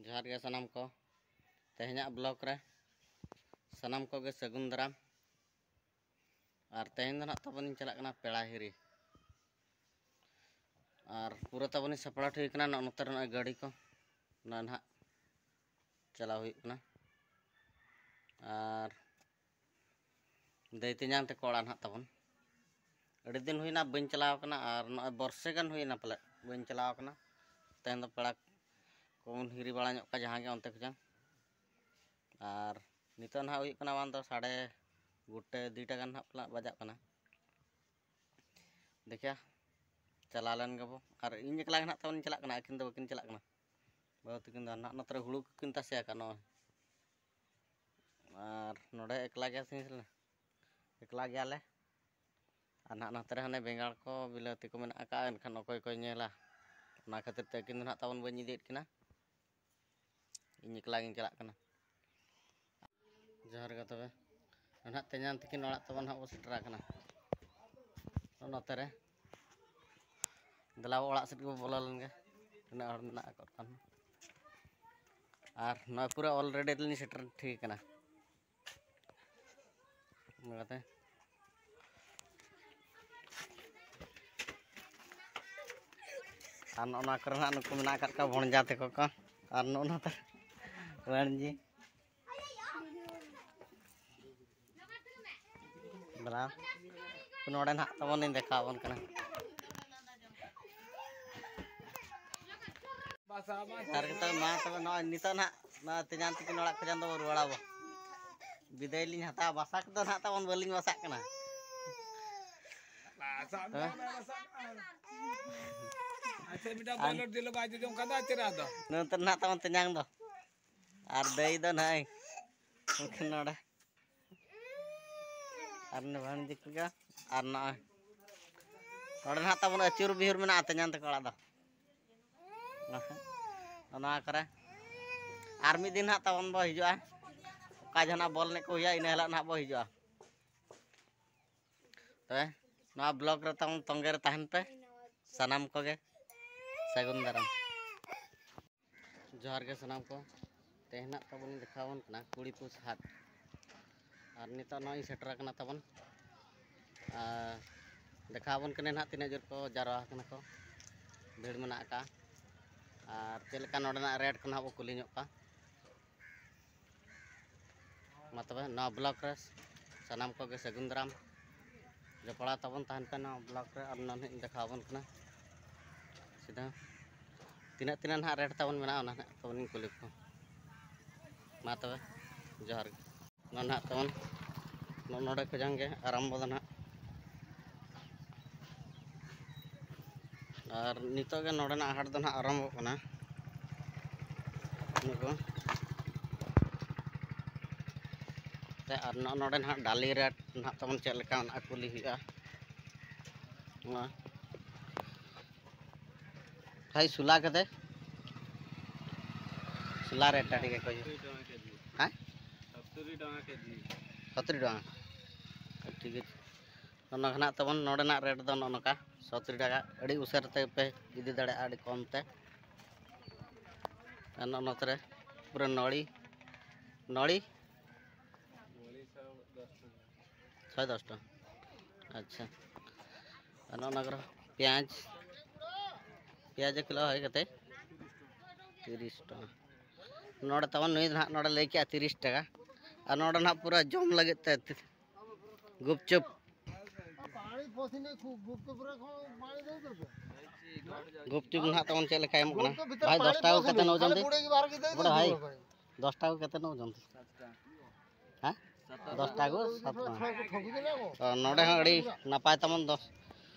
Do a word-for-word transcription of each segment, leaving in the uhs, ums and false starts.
ᱡᱚᱦᱟᱨ ᱜᱮ ᱥᱟᱱᱟᱢ ᱠᱚ᱾ ᱛᱮᱦᱮᱧᱟᱜ ᱵᱞᱚᱜ ᱨᱮ ᱥᱟᱱᱟᱢ ᱠᱚᱜᱮ ᱥᱟᱹᱜᱩᱱ ᱫᱟᱨᱟᱢ᱾ ᱟᱨ ᱛᱮᱦᱮᱧ ᱫᱚ ᱱᱟᱦᱟᱜ ᱛᱟᱵᱚᱱᱤᱧ ᱪᱟᱞᱟᱜ ᱠᱟᱱᱟ ᱯᱮᱲᱟ ᱦᱤᱨᱤ᱾ ᱟᱨ ᱯᱩᱨᱟᱹ ᱛᱟᱵᱚᱱᱤᱧ ᱥᱟᱯᱲᱟᱣ ᱴᱷᱤᱠ ᱠᱟᱱᱟ᱾ ᱱᱚᱜᱼᱚ ᱱᱚᱛᱮ ᱨᱮ ᱱᱚᱜᱼᱚᱭ ᱜᱟᱹᱰᱤ ᱠᱚ, ᱱᱚᱜᱼᱚᱭ ᱱᱟᱦᱟᱜ ᱪᱟᱞᱟᱣ ᱦᱩᱭᱩᱜ ᱠᱟᱱᱟ᱾ ᱟᱨ ᱫᱟᱹᱭ ᱛᱮᱧᱟᱝ ᱛᱟᱠᱚ ᱚᱲᱟᱜ ᱱᱟᱦᱟᱜ ᱛᱟᱵᱚᱱ᱾ ᱟᱹᱰᱤ ᱫᱤᱱ ᱦᱩᱭᱱᱟ ᱵᱟᱹᱧ ᱪᱟᱞᱟᱣ ᱠᱟᱱᱟ, ᱟᱨ ᱱᱚᱜᱼᱚᱭ ᱵᱚᱨᱥᱮ ᱜᱟᱱ ᱦᱩᱭᱱᱟ ᱯᱟᱞᱮᱫ ᱵᱟᱹᱧ ᱪᱟᱞᱟᱣ ᱠᱟᱱᱟ᱾ ᱛᱮᱦᱮᱧ ᱫᱚ ᱯᱮᱲᱟ ᱠᱚᱵᱚᱱ ᱦᱤᱨᱤ ᱵᱟᱲᱟ ᱧᱚᱜ ᱠᱚᱣᱟ ᱡᱟᱦᱟᱸ ᱜᱮ ᱚᱱᱛᱮ ᱠᱷᱚᱱᱟᱜ᱾ ᱟᱨ ᱱᱤᱛᱚᱜ ᱱᱟᱦᱟᱜ ᱦᱩᱭᱩᱜ ᱠᱟᱱᱟ ᱵᱟᱝ ᱫᱚ ᱥᱟᱲᱮ ᱜᱚᱴᱮ ᱫᱩᱭᱴᱟ ᱜᱟᱱ ᱱᱟᱦᱟᱜ ᱯᱟᱞᱮᱫ ᱵᱟᱡᱟᱜ ᱠᱟᱱᱟ᱾ ᱫᱮᱠᱷᱟ, ᱪᱟᱞᱟᱣ ᱞᱮᱱ ᱜᱮᱵᱚ᱾ ᱟᱨ ᱤᱧ ᱮᱠᱞᱟ ᱜᱮ ᱱᱟᱦᱟᱜ ᱛᱟᱵᱚᱱ ᱪᱟᱞᱟᱜ ᱠᱟᱱᱟ, ᱟᱹᱠᱤᱱ ᱫᱚ ᱵᱟᱹᱠᱤᱱ ᱪᱟᱞᱟᱜ ᱠᱟᱱᱟ᱾ ᱵᱟᱹᱦᱩ ᱛᱟᱹᱠᱤᱱ ᱫᱚ ᱱᱟᱦᱟᱜ ᱱᱚᱛᱮ ᱨᱮ ᱦᱩᱲᱩ ᱠᱚᱠᱤᱱ ᱛᱟᱥᱮ ᱟᱠᱟᱫ ᱱᱚᱜᱼᱚᱭ᱾ ᱟᱨ ᱱᱚᱰᱮ ᱮᱠᱞᱟ ᱜᱮᱭᱟ ᱥᱮ ᱮᱠᱞᱟ ᱜᱮᱭᱟᱞᱮ᱾ ᱟᱨ ᱱᱟᱦᱟᱜ ᱱᱚᱛᱮ ᱨᱮ ᱦᱟᱱᱮ ᱵᱮᱸᱜᱟᱲ ᱠᱚ ᱵᱤᱞᱟᱹᱛᱤ ᱠᱚ ᱢᱮᱱᱟᱜ ᱟᱠᱟᱫᱼᱟ, ᱮᱱᱠᱷᱟᱱ ᱚᱠᱚᱭ ᱠᱚᱭ ᱧᱮᱞᱟ? ᱚᱱᱟ ᱠᱷᱟᱹᱛᱤᱨ ᱛᱮ ᱟᱹᱠᱤᱱ ᱫᱚ ᱱᱟᱦᱟᱜ ᱛᱟᱵᱚᱱ ᱵᱟᱹᱧ ᱤᱫᱤᱭᱮᱫ ᱠᱤᱱᱟ᱾ ᱤᱧ ᱮᱠᱞᱟ ᱜᱤᱧ ᱪᱟᱞᱟᱜ ᱠᱟᱱᱟ᱾ ᱡᱚᱦᱟᱨ ᱜᱮ ᱛᱚᱵᱮ᱾ ᱱᱟᱦᱟᱜ ᱛᱮᱧᱟᱝ ᱛᱟᱹᱠᱤᱱ ᱚᱲᱟᱜ ᱛᱟᱵᱚᱱ ᱱᱟᱦᱟᱜ ᱵᱚ ᱥᱮᱴᱮᱨ ᱟᱠᱟᱱᱟ᱾ ᱱᱚᱜᱼᱚ ᱱᱚᱛᱮ ᱨᱮ ᱫᱮᱞᱟ ᱚᱲᱟᱜ ᱥᱮᱫ ᱜᱮᱵᱚ ᱵᱚᱞᱚ ᱞᱮᱱ ᱜᱮ, ᱛᱤᱱᱟᱹᱜ ᱦᱚᱲ ᱢᱮᱱᱟᱜ ᱟᱠᱟᱫ ᱠᱷᱟᱱ᱾ ᱟᱨ ᱱᱚᱣᱟ ᱯᱩᱨᱟᱹ already ᱞᱤᱧ ᱥᱮᱴᱮᱨ ᱴᱷᱤᱠ ᱟᱠᱟᱱᱟ᱾ ᱚᱱᱟ ᱠᱟᱛᱮ ᱟᱨ ᱱᱚᱜᱼᱚ ᱱᱚᱣᱟ ᱠᱚᱨᱮ ᱱᱟᱜ ᱱᱩᱠᱩ ᱢᱮᱱᱟᱜ ᱟᱠᱟᱫ ᱠᱚᱣᱟ ᱵᱷᱚᱬᱡᱟ ᱛᱟᱠᱚ ᱠᱚ᱾ ᱟᱨ ᱱᱚᱜᱼᱚ ᱱᱚᱛᱮ ᱨᱟᱹᱬᱡᱤ ᱵᱮᱱᱟᱣ᱾ ᱱᱚᱰᱮ ᱱᱟᱦᱟᱜ ᱛᱟᱵᱚᱱ ᱞᱤᱧ ᱫᱮᱠᱷᱟᱣ ᱟᱵᱚᱱ ᱠᱟᱱᱟ᱾ ᱟᱨ ᱱᱤᱛᱚᱜ ᱢᱟ ᱛᱚᱵᱮ ᱱᱚᱜᱼᱚᱭ ᱱᱤᱛᱚᱜ ᱱᱟᱦᱟᱜ ᱱᱚᱣᱟ ᱛᱮᱧᱟᱝ ᱛᱟᱹᱠᱤᱱ ᱚᱲᱟᱜ ᱠᱷᱚᱱ ᱫᱚ ᱨᱩᱣᱟᱹᱲ ᱟᱵᱚ᱾ ᱵᱤᱫᱟᱹᱭ ᱞᱤᱧ ᱦᱟᱛᱟᱣᱟ, ᱵᱟᱥᱟ ᱠᱚᱫᱚ ᱱᱟᱦᱟᱜ ᱛᱟᱵᱚᱱ ᱵᱟᱹᱞᱤᱧ ᱵᱟᱥᱟᱜ ᱠᱟᱱᱟ᱾ ᱵᱟᱥᱟᱜ ᱢᱮ, ᱦᱮᱸ? ᱵᱟᱥᱟᱜ ᱢᱮ᱾ ᱟᱪᱪᱷᱟ, ᱢᱤᱫᱴᱟᱝ ᱟᱨ ᱵᱚᱞᱚᱴ ᱡᱤᱞ ᱵᱟᱭ ᱡᱚᱡᱚᱢ ᱠᱷᱟᱱ ᱫᱚ ᱟᱨ ᱪᱮᱫ ᱟᱫᱚ? ᱱᱚᱛᱮ ᱱᱟᱦᱟᱜ ᱛᱟᱵᱚᱱ ᱛᱮᱧᱟᱝ ᱫᱚ᱾ ᱟᱨ ᱫᱟᱹᱭ ᱫᱚ ᱱᱟᱦᱟᱜ ᱩᱱᱠᱤᱱ ᱱᱚᱰᱮ᱾ ᱟᱨ ᱱᱩᱭ ᱵᱷᱟᱹᱱᱡᱤ ᱠᱚᱜᱮ᱾ ᱟᱨ ᱱᱚᱜᱼᱚᱭ ᱱᱚᱰᱮ ᱱᱟᱦᱟᱜ ᱛᱟᱵᱚᱱ ᱟᱹᱪᱩᱨ ᱵᱤᱦᱩᱨ ᱢᱮᱱᱟᱜᱼᱟ ᱛᱮᱧᱟᱝ ᱛᱟᱠᱚ ᱚᱲᱟᱜ ᱫᱚ᱾ ᱱᱚᱣᱟ ᱠᱚᱨᱮ᱾ ᱟᱨ ᱢᱤᱫ ᱫᱤᱱ ᱱᱟᱦᱟᱜ ᱛᱟᱵᱚᱱ ᱵᱚ ᱦᱤᱡᱩᱜᱼᱟ᱾ ᱚᱠᱟ ᱡᱚᱦᱚᱜ ᱱᱟᱦᱟᱜ ᱵᱚᱞ ᱮᱱᱮᱡ ᱠᱚ ᱦᱩᱭᱩᱜᱼᱟ, ᱤᱱᱟᱹ ᱦᱤᱞᱳᱜ ᱱᱟᱦᱟᱜ ᱵᱚ ᱦᱤᱡᱩᱜᱼᱟ᱾ ᱛᱚᱵᱮ ᱱᱚᱣᱟ ᱵᱞᱚᱜ ᱨᱮ ᱛᱟᱵᱚᱱ ᱛᱚᱸᱜᱮ ᱨᱮ ᱛᱟᱦᱮᱱ ᱯᱮ ᱥᱟᱱᱟᱢ ᱠᱚᱜᱮ᱾ ᱥᱟᱹᱜᱩᱱ ᱫᱟᱨᱟᱢ᱾ ᱡᱚᱦᱟᱨ ᱜᱮ ᱥᱟᱱᱟᱢ ᱠᱚ᱾ ᱛᱮᱦᱮᱧ ᱱᱟᱜ ᱛᱟᱵᱚᱱ ᱤᱧ ᱫᱮᱠᱷᱟᱣ ᱟᱵᱚᱱ ᱠᱟᱱᱟ ᱠᱩᱲᱤ ᱯᱩᱥ ᱦᱟᱴ᱾ ᱟᱨ ᱱᱤᱛᱚᱜ ᱱᱚᱜᱼᱚᱭ ᱤᱧ ᱥᱮᱴᱮᱨ ᱟᱠᱟᱱᱟ ᱛᱟᱵᱚᱱ᱾ ᱟᱨ ᱫᱮᱠᱷᱟᱣ ᱟᱵᱚᱱ ᱠᱟᱱᱟ ᱱᱟᱜ ᱛᱤᱱᱟᱹᱜ ᱡᱳᱨ ᱠᱚ ᱡᱟᱨᱣᱟ ᱟᱠᱟᱱᱟ ᱠᱚ, ᱵᱷᱤᱲ ᱢᱮᱱᱟᱜ ᱟᱠᱟᱫᱼᱟ᱾ ᱟᱨ ᱪᱮᱫ ᱞᱮᱠᱟ ᱱᱚᱰᱮᱱᱟᱜ ᱨᱮᱴ ᱠᱚ ᱱᱟᱜ ᱵᱚ ᱠᱩᱞᱤ ᱧᱚᱜ ᱠᱚᱣᱟ᱾ ᱢᱟ ᱛᱚᱵᱮ, ᱱᱚᱣᱟ ᱵᱞᱚᱠ ᱨᱮ ᱥᱟᱱᱟᱢ ᱠᱚᱜᱮ ᱥᱟᱹᱜᱩᱱ ᱫᱟᱨᱟᱢ᱾ ᱡᱚᱯᱲᱟᱣ ᱛᱟᱵᱚᱱ ᱛᱟᱦᱮᱱ ᱯᱮ ᱱᱚᱣᱟ ᱵᱞᱚᱠ ᱨᱮ, ᱟᱨ ᱱᱚᱣᱟ ᱱᱟᱦᱟᱜ ᱤᱧ ᱫᱮᱠᱷᱟᱣ ᱟᱵᱚᱱ ᱠᱟᱱᱟ ᱥᱤᱫᱷᱟᱹ ᱛᱤᱱᱟᱹᱜ ᱛᱤᱱᱟᱹᱜ ᱱᱟᱦᱟᱜ ᱨᱮᱴ ᱛᱟᱵᱚᱱ ᱢᱮᱱᱟᱜᱼᱟ, ᱚᱱᱟ ᱱᱟᱦᱟᱜ ᱛᱟᱵᱚᱱ ᱤᱧ ᱠᱩᱞᱤ ᱠᱚᱣᱟ᱾ ᱢᱟ ᱛᱚᱵᱮ, ᱡᱚᱦᱟᱨ ᱜᱮ᱾ ᱱᱚᱣᱟ ᱱᱟᱦᱟᱜ ᱛᱟᱵᱚᱱ ᱱᱚᱜᱼᱚ ᱱᱚᱰᱮ ᱠᱷᱚᱡᱟᱝ ᱜᱮ ᱟᱨᱟᱢᱵᱚ ᱫᱚ ᱱᱟᱦᱟᱜ᱾ ᱟᱨ ᱱᱤᱛᱚᱜ ᱜᱮ ᱱᱚᱰᱮᱱᱟᱜ ᱦᱟᱴ ᱫᱚ ᱱᱟᱦᱟᱜ ᱟᱨᱟᱢᱵᱚᱜ ᱠᱟᱱᱟ᱾ ᱱᱩᱠᱩ ᱛᱮ, ᱟᱨ ᱱᱚᱜᱼᱚ ᱱᱚᱰᱮ ᱱᱟᱦᱟᱜ ᱰᱟᱞᱤ ᱨᱮᱴ ᱱᱟᱦᱟᱜ ᱛᱟᱵᱚᱱ ᱪᱮᱫ ᱞᱮᱠᱟ ᱢᱮᱱᱟᱜᱼᱟ ᱠᱩᱞᱤ ᱦᱩᱭᱩᱜᱼᱟ᱾ ᱱᱚᱣᱟ ᱵᱷᱟᱭ, ᱥᱩᱞᱟ ᱠᱟᱛᱮ? ᱥᱩᱞᱟ ᱨᱮᱴ ᱟᱹᱰᱤ ᱜᱮ ᱠᱚ ᱦᱮᱸ? ᱥᱚᱛᱛᱚᱨᱤ ᱴᱟᱠᱟ᱾ ᱴᱷᱤᱠ ᱟᱪᱷᱮ, ᱱᱚᱜᱼᱚ ᱱᱚᱝᱠᱟ ᱱᱟᱜ ᱛᱟᱵᱚᱱ ᱱᱚᱰᱮᱱᱟᱜ ᱨᱮᱴ ᱫᱚ ᱱᱚᱜᱼᱚ ᱱᱚᱝᱠᱟ ᱥᱚᱛᱛᱚᱨᱤ ᱴᱟᱠᱟ᱾ ᱟᱹᱰᱤ ᱩᱥᱟᱹᱨᱟ ᱛᱮ ᱯᱮ ᱤᱫᱤ ᱫᱟᱲᱮᱭᱟᱜᱼᱟ, ᱟᱹᱰᱤ ᱠᱚᱢ ᱛᱮ᱾ ᱟᱨ ᱱᱚᱜᱼᱚ ᱱᱚᱛᱮ ᱨᱮ ᱯᱩᱨᱟᱹ ᱱᱚᱲᱤ, ᱱᱚᱲᱤ᱾ ᱥᱟᱲᱮ ᱫᱚᱥ ᱴᱟᱠᱟ᱾ ᱟᱪᱪᱷᱟ, ᱟᱨ ᱱᱚᱜᱼᱚ ᱱᱚᱣᱟ ᱠᱚᱨᱮ ᱯᱮᱸᱭᱟᱡᱽ, ᱯᱮᱸᱭᱟᱡᱽ ᱠᱤᱞᱳ ᱦᱩᱭ ᱠᱟᱛᱮ ᱛᱤᱨᱤᱥ ᱴᱟᱠᱟ᱾ ᱱᱚᱰᱮ ᱛᱟᱵᱚᱱ ᱱᱩᱭ ᱫᱚ ᱱᱟᱦᱟᱜ ᱱᱚᱰᱮ ᱞᱟᱹᱭ ᱠᱮᱜᱼᱟ ᱛᱤᱨᱤᱥ ᱴᱟᱠᱟ, ᱟᱨ ᱱᱚᱰᱮ ᱱᱟᱦᱟᱜ ᱯᱩᱨᱟᱹ ᱡᱚᱢ ᱞᱟᱹᱜᱤᱫ ᱛᱮ ᱜᱩᱯᱪᱩᱯ᱾ ᱜᱩᱯᱪᱩᱯ ᱱᱟᱦᱟᱜ ᱛᱟᱵᱚᱱ ᱪᱮᱫ ᱞᱮᱠᱟ ᱮᱢᱚᱜ ᱠᱟᱱᱟ? ᱵᱷᱟᱭ, ᱫᱚᱥ ᱴᱟᱠᱟ ᱠᱟᱛᱮ ᱱᱚ ᱡᱚᱱ ᱛᱮ᱾ ᱵᱚᱲ ᱵᱷᱟᱭ, ᱫᱚᱥ ᱴᱟᱠᱟ ᱠᱟᱛᱮ ᱱᱚ ᱡᱚᱱ ᱛᱮ᱾ ᱦᱮᱸ? ᱫᱚᱥ ᱴᱟᱠᱟ ᱠᱚ ᱥᱟᱛ ᱴᱟᱠᱟ᱾ ᱛᱚ, ᱱᱚᱰᱮ ᱦᱚᱸ ᱟᱹᱰᱤ ᱱᱟᱯᱟᱭ ᱛᱟᱵᱚᱱ ᱫᱚᱥ,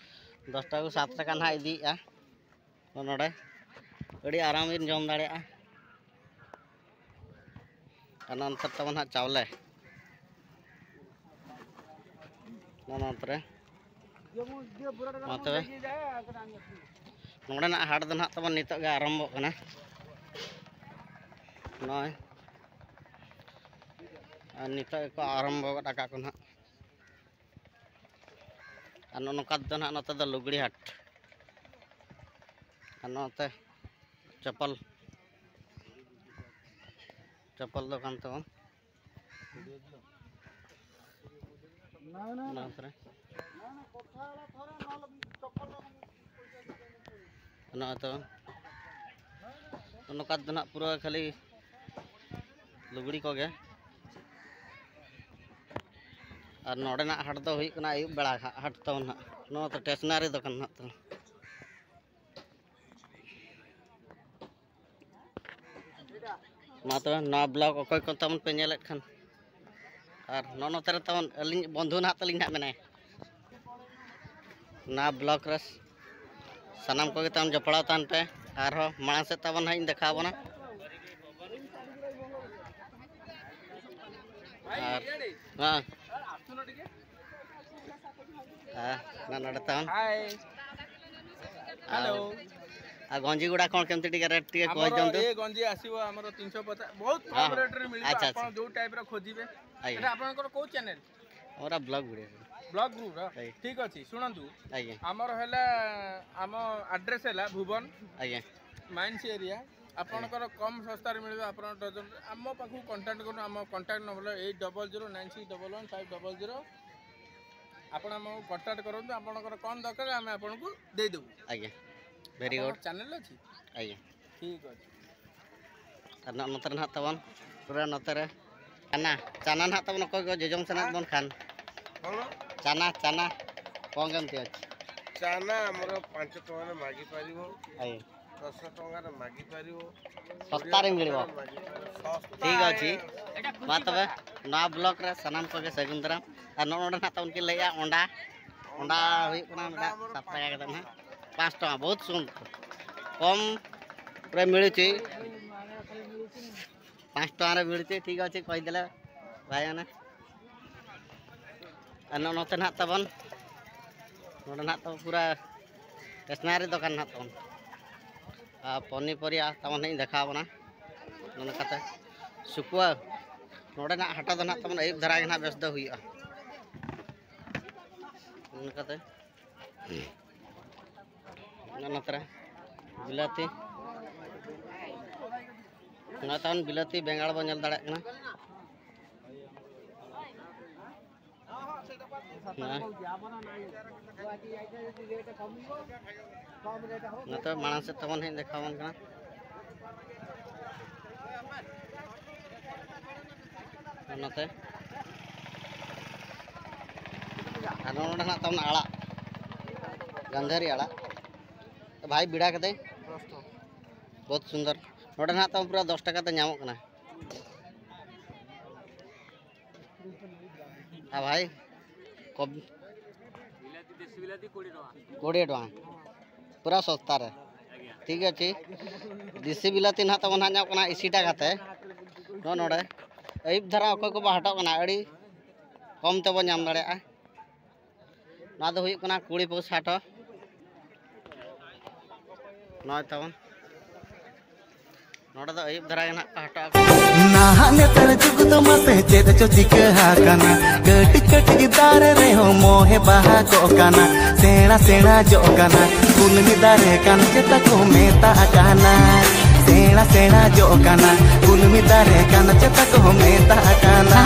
ᱫᱚᱥ ᱴᱟᱠᱟ ᱠᱚ ᱥᱟᱛ ᱴᱟᱠᱟ ᱱᱟᱦᱟᱜ ᱤᱫᱤᱭᱮᱫᱼᱟ᱾ ᱛᱚ, ᱱᱚᱰᱮ ᱟᱹᱰᱤ ᱟᱨᱟᱢ ᱵᱤᱱ ᱡᱚᱢ ᱫᱟᱲᱮᱭᱟᱜᱼᱟ᱾ ᱟᱨ ᱱᱚᱱᱛᱮ ᱛᱟᱵᱚᱱ ᱦᱟᱸᱜ ᱪᱟᱣᱞᱮ᱾ ᱱᱚᱣᱟ ᱱᱚᱛᱮ ᱨᱮ᱾ ᱢᱟ ᱛᱚᱵᱮ, ᱱᱚᱰᱮᱱᱟᱜ ᱦᱟᱴ ᱫᱚ ᱱᱟᱦᱟᱜ ᱛᱟᱵᱚᱱ ᱱᱤᱛᱚᱜ ᱜᱮ ᱟᱨᱟᱢᱵᱷᱚᱜ ᱠᱟᱱᱟ᱾ ᱱᱚᱜᱼᱚᱭ, ᱟᱨ ᱱᱤᱛᱚᱜ ᱜᱮᱠᱚ ᱟᱨᱟᱢᱵᱷᱚ ᱜᱚᱫ ᱟᱠᱟᱫ ᱠᱚ ᱱᱟᱦᱟᱜ᱾ ᱟᱨ ᱱᱚᱜᱼᱚ ᱱᱚᱝᱠᱟ ᱫᱚ ᱱᱟᱦᱟᱜ ᱱᱚᱛᱮ ᱫᱚ ᱞᱩᱜᱽᱲᱤ ᱦᱟᱴ᱾ ᱟᱨ ᱱᱚᱛᱮ ᱪᱟᱯᱚᱞ, ᱪᱟᱯᱚᱞ ᱫᱚᱠᱟᱱ ᱛᱟᱵᱚᱱ᱾ ᱚᱱᱟ ᱠᱚᱨᱮ᱾ ᱱᱚᱜᱼᱚᱭ ᱛᱚ ᱱᱚᱝᱠᱟ ᱫᱚ ᱱᱟᱜ ᱯᱩᱨᱟᱹ ᱠᱷᱟᱹᱞᱤ ᱞᱩᱜᱽᱲᱤ ᱠᱚᱜᱮ᱾ ᱟᱨ ᱱᱚᱰᱮᱱᱟᱜ ᱦᱟᱴ ᱫᱚ ᱦᱩᱭᱩᱜ ᱠᱟᱱᱟ ᱟᱹᱭᱩᱵ ᱵᱮᱲᱟ ᱦᱟᱜ ᱦᱟᱴ ᱛᱟᱵᱚᱱ ᱦᱟᱸᱜ᱾ ᱱᱚᱣᱟ ᱫᱚ ᱴᱮᱥᱱᱟᱨᱤ ᱫᱚᱠᱟᱱ ᱦᱟᱸᱜ ᱛᱚ᱾ ᱢᱟ ᱛᱚᱵᱮ ᱱᱚᱣᱟ ᱵᱞᱚᱜ ᱚᱠᱚᱭ ᱠᱚ ᱛᱟᱵᱚᱱ ᱯᱮ ᱧᱮᱞᱮᱫ ᱠᱷᱟᱱ, ᱟᱨ ᱱᱚᱜᱼᱚ ᱱᱚᱛᱮ ᱨᱮ ᱛᱟᱵᱚᱱ ᱟᱹᱞᱤᱧ ᱵᱚᱱᱫᱷᱩ ᱱᱟᱦᱟᱜ ᱛᱟᱹᱞᱤᱧ ᱱᱟᱦᱟᱜ ᱢᱮᱱᱟᱭᱟ᱾ ᱱᱚᱣᱟ ᱵᱞᱚᱜ ᱨᱮ ᱥᱟᱱᱟᱢ ᱠᱚᱜᱮ ᱛᱟᱵᱚᱱ ᱡᱚᱯᱲᱟᱣ ᱛᱟᱦᱮᱱ ᱯᱮ᱾ ᱟᱨᱦᱚᱸ ᱢᱟᱲᱟᱝ ᱥᱮᱫ ᱛᱟᱵᱚᱱ ᱱᱟᱦᱟᱜ ᱤᱧ ᱫᱮᱠᱷᱟᱣ ᱟᱵᱚᱱᱟ᱾ ᱟᱨ ᱦᱮᱸ, ᱦᱮᱸ, ᱱᱚᱰᱮ ᱛᱟᱵᱚᱱ᱾ ହାଏ। ହ୍ୟାଲୋ। ଆଉ ଗଞ୍ଜି ଗୁଡ଼ା କ'ଣ କେମିତି ଟିକେ ରେଟ୍ ଟିକେ ଆମର କହିଦିଅନ୍ତୁ। ଏ ଗଞ୍ଜି ଆସିବ ଆମର ତିନିଶହ ପଚାଶ, ବହୁତ କମ୍ ହଁ, ହଁ। ରେଟ୍ରେ ମିଳିବ। ଆଚ୍ଛା, ଆପଣ ଆଚ୍ଛା। ଯୋଉ ଟାଇପ୍ର ଖୋଜିବେ। ଆଜ୍ଞା। ଏଇଟା ଆପଣଙ୍କର କୋଉ ଚ୍ୟାନେଲ୍? ଆମର ବ୍ଲଗ୍ ଭିଡ଼ିଓ। ବ୍ଲଗ୍ ଗ୍ରୁପ୍ର? ଆଜ୍ଞା। ଠିକ୍ ଅଛି, ଶୁଣନ୍ତୁ। ଆଜ୍ଞା। ଆମର ହେଲା, ଆମ ଆଡ୍ରେସ୍ ହେଲା ଭୁବନ, ଆଜ୍ଞା। Mines area. ଆପଣଙ୍କର କମ୍ ଶସ୍ତାରେ ମିଳିବ। ଆପଣ ଡଜନ, ଆମ ପାଖକୁ କଣ୍ଟାକ୍ଟ କରନ୍ତୁ। ଆମ contact number eight double zero nine six double one five double zero. ଆପଣ ଆମକୁ କଣ୍ଟାକ୍ଟ କରନ୍ତୁ, ଆପଣଙ୍କର କ'ଣ ଦରକାର ଆମେ ଆପଣଙ୍କୁ ଦେଇଦେବୁ। ଆଜ୍ଞା। ଭେରି ଆପଣଙ୍କ ଗୁଡ୍। ଚ୍ୟାନେଲ୍ ଅଛି? ଆଜ୍ଞା। ଠିକ୍ ଅଛି। ᱟᱨ ᱱᱚᱜᱼᱚ ᱱᱚᱛᱮ ᱨᱮ ᱱᱟᱦᱟᱜ ᱛᱟᱵᱚᱱ, ᱯᱩᱨᱟᱹ ᱱᱚᱛᱮ ᱨᱮ ᱪᱟᱱᱟ, ᱪᱟᱱᱟ ᱱᱟᱦᱟᱜ ᱛᱟᱵᱚᱱ ᱚᱠᱚᱭ ᱠᱚ ᱡᱚᱡᱚᱢ ᱥᱟᱱᱟᱭᱮᱫ ᱵᱚᱱ ᱠᱷᱟᱱ᱾ କ'ଣ? ᱪᱟᱱᱟ, ᱪᱟᱱᱟ᱾ କ'ଣ କେମିତି ଅଛି? ଚାନା ଆମର ପାଞ୍ଚ ଟଙ୍କାରେ ମାଗିପାରିବ, ଆଜ୍ଞା। ଦଶ ଟଙ୍କାରେ ମାଗିପାରିବ, ଶସ୍ତାରେ ମିଳିବ। କୋଡ଼ିଏ ଟଙ୍କାରେ ମାଗିପାରିବ। ଶସ୍ତା। ଠିକ୍ ଅଛି। ମା ତବେ ନୂଆ ବ୍ଲକରେ ସାନାମ କବେ ସେଗୁନ ଦାରାମ। ᱟᱨ ᱱᱚᱜᱼᱚ ᱱᱚᱰᱮ ᱱᱟᱦᱟᱜ ᱛᱟᱵᱚᱱ ᱠᱤᱱ ᱞᱟᱹᱭᱮᱜᱼᱟ ᱚᱸᱰᱟ᱾ ᱚᱸᱰᱟ ᱦᱩᱭᱩᱜ ᱠᱟᱱᱟ ᱱᱚᱰᱮ ᱥᱟᱛ ᱴᱟᱠᱟ ᱠᱟᱛᱮ ᱱᱟᱦᱟᱜ᱾ ᱯᱟᱸᱪ ᱴᱟᱠᱟ, ᱵᱚᱦᱩᱛ ᱥᱩᱱ ᱠᱚᱢ ᱨᱮ ᱢᱤᱞᱩᱪᱤ᱾ ᱯᱟᱸᱪ ᱴᱟᱠᱟ ᱨᱮ ᱢᱤᱞᱩᱪᱤ, ᱴᱷᱤᱠ ᱚᱪᱷᱮ, ᱠᱚᱭ ᱫᱮᱞᱮ ᱵᱷᱟᱭ ᱢᱟᱱᱮ᱾ ᱟᱨ ᱱᱚᱜᱼᱚ ᱱᱚᱛᱮ ᱱᱟᱦᱟᱜ ᱛᱟᱵᱚᱱ, ᱱᱚᱰᱮ ᱱᱟᱦᱟᱜ ᱛᱟᱵᱚᱱ ᱯᱩᱨᱟ ᱥᱴᱮᱥᱱᱟᱨᱤ ᱫᱚᱠᱟᱱ ᱱᱟᱦᱟᱜ ᱛᱟᱵᱚᱱ᱾ ᱟᱨ ᱯᱚᱱᱤᱯᱚᱨᱤᱭᱟ ᱛᱟᱵᱚᱱ ᱦᱟᱸᱜ ᱤᱧ ᱫᱮᱠᱷᱟᱣ ᱵᱚᱱᱟ᱾ ᱱᱚᱝᱠᱟᱛᱮ ᱥᱩᱠᱩᱣᱟ ᱱᱚᱰᱮᱱᱟᱜ ᱦᱟᱴᱟ ᱫᱚ ᱱᱟᱦᱟᱜ ᱛᱟᱵᱚᱱ ᱟᱹᱭᱩᱵ ᱫᱷᱟᱨᱟ ᱜᱮ ᱱᱟᱦᱟᱜ ᱵᱮᱥ ᱫᱚ ᱦᱩᱭᱩᱜᱼᱟ᱾ ᱱᱚᱝᱠᱟᱛᱮ ᱱᱚᱛᱮ ᱨᱮ ᱵᱤᱞᱟᱹᱛᱤ᱾ ᱱᱚᱜᱼᱚᱭ ᱛᱟᱵᱚᱱ ᱵᱤᱞᱟᱹᱛᱤ ᱵᱮᱸᱜᱟᱲ ᱵᱚᱱ ᱧᱮᱞ ᱫᱟᱲᱮᱭᱟᱜ ᱠᱟᱱᱟ᱾ ᱦᱮᱸ᱾ ᱱᱚᱛᱮ ᱢᱟᱲᱟᱝ ᱥᱮᱫ ᱛᱟᱵᱚᱱ ᱦᱮᱡ ᱫᱮᱠᱷᱟᱣ ᱟᱵᱚᱱ ᱠᱟᱱᱟ᱾ ᱱᱚᱛᱮ ᱟᱨ ᱱᱚᱰᱮ ᱦᱮᱱᱟᱜ ᱛᱟᱵᱚᱱᱟ ᱟᱲᱟᱜ, ᱜᱟᱱᱫᱷᱟᱨᱤ ᱟᱲᱟᱜ᱾ ᱵᱷᱟᱭ ᱵᱮᱲᱟ ᱠᱟᱛᱮ ᱵᱚᱦᱩᱛ ᱥᱩᱱᱫᱚᱨ᱾ ᱱᱚᱰᱮ ᱦᱮᱱᱟᱜ ᱛᱟᱵᱚᱱ ᱯᱩᱨᱟᱹ ᱫᱚᱥ ᱴᱟᱠᱟ ᱛᱮ ᱧᱟᱢᱚᱜ ᱠᱟᱱᱟ᱾ ᱟᱨ ᱵᱷᱟᱭ ᱠᱚᱵ ᱠᱩᱲᱤ ᱴᱟᱠᱟ᱾ ᱯᱩᱨᱟᱹ ᱥᱚᱥᱛᱟ ᱨᱮ᱾ ᱴᱷᱤᱠ ᱟᱪᱷᱮ᱾ ᱫᱮᱥᱤ ᱵᱤᱞᱟᱹᱛᱤ ᱱᱟᱦᱟᱜ ᱛᱟᱵᱚᱱ ᱦᱟᱸᱜ ᱧᱟᱢᱚᱜ ᱠᱟᱱᱟ ᱟᱥᱤ ᱴᱟᱠᱟ ᱛᱮ᱾ ᱱᱚᱜᱼᱚ ᱱᱚᱰᱮ ᱟᱹᱭᱩᱵ ᱫᱷᱟᱨᱟ ᱚᱠᱚᱭ ᱠᱚᱵᱚ ᱦᱟᱴᱚᱜ ᱠᱟᱱᱟ, ᱟᱹᱰᱤ ᱠᱚᱢ ᱛᱮᱵᱚ ᱧᱟᱢ ᱫᱟᱲᱮᱭᱟᱜᱼᱟ᱾ ᱱᱚᱣᱟ ᱫᱚ ᱦᱩᱭᱩᱜ ᱠᱟᱱᱟ ᱠᱩᱲᱤ ᱯᱩᱥ ᱦᱟᱴ᱾ ᱱᱚᱜᱼᱚᱭ ᱛᱟᱵᱚᱱ ᱱᱚᱰᱮ ᱫᱚ ᱟᱹᱭᱩᱵ ᱫᱷᱟᱨᱟ ᱜᱮ ᱱᱟᱦᱟᱜ ᱠᱚ ᱦᱟᱴᱚᱜ ᱟᱠᱚ᱾ ᱱᱟᱦᱟᱜ ᱱᱮᱛᱟᱨ ᱡᱩᱜᱽ ᱫᱚ ᱢᱟᱥᱮ ᱪᱮᱫ ᱪᱚ ᱪᱤᱠᱟᱹ ᱟᱠᱟᱱᱟ, ᱠᱟᱹᱴᱤᱡ ᱠᱟᱹᱴᱤᱡ ᱫᱟᱨᱮ ᱨᱮᱦᱚᱸ ᱢᱚᱦᱮ ᱵᱟᱦᱟ ᱠᱚᱜ ᱠᱟᱱᱟ, ᱥᱮᱬᱟ ᱥᱮᱬᱟ ᱡᱚᱜ ᱠᱟᱱᱟ, ᱠᱩᱞᱢᱤ ᱫᱟᱨᱮ ᱠᱟᱱ ᱪᱮᱛᱟ ᱠᱚ ᱢᱮᱛᱟᱜ ᱠᱟᱱᱟ, ᱥᱮᱬᱟ ᱥᱮᱬᱟ ᱡᱚᱜ ᱠᱟᱱᱟ, ᱠᱩᱞᱢᱤ ᱫᱟᱨᱮ ᱠᱟᱱ ᱪᱮᱛᱟ ᱠᱚ ᱢᱮᱛᱟᱜ ᱠᱟᱱᱟ᱾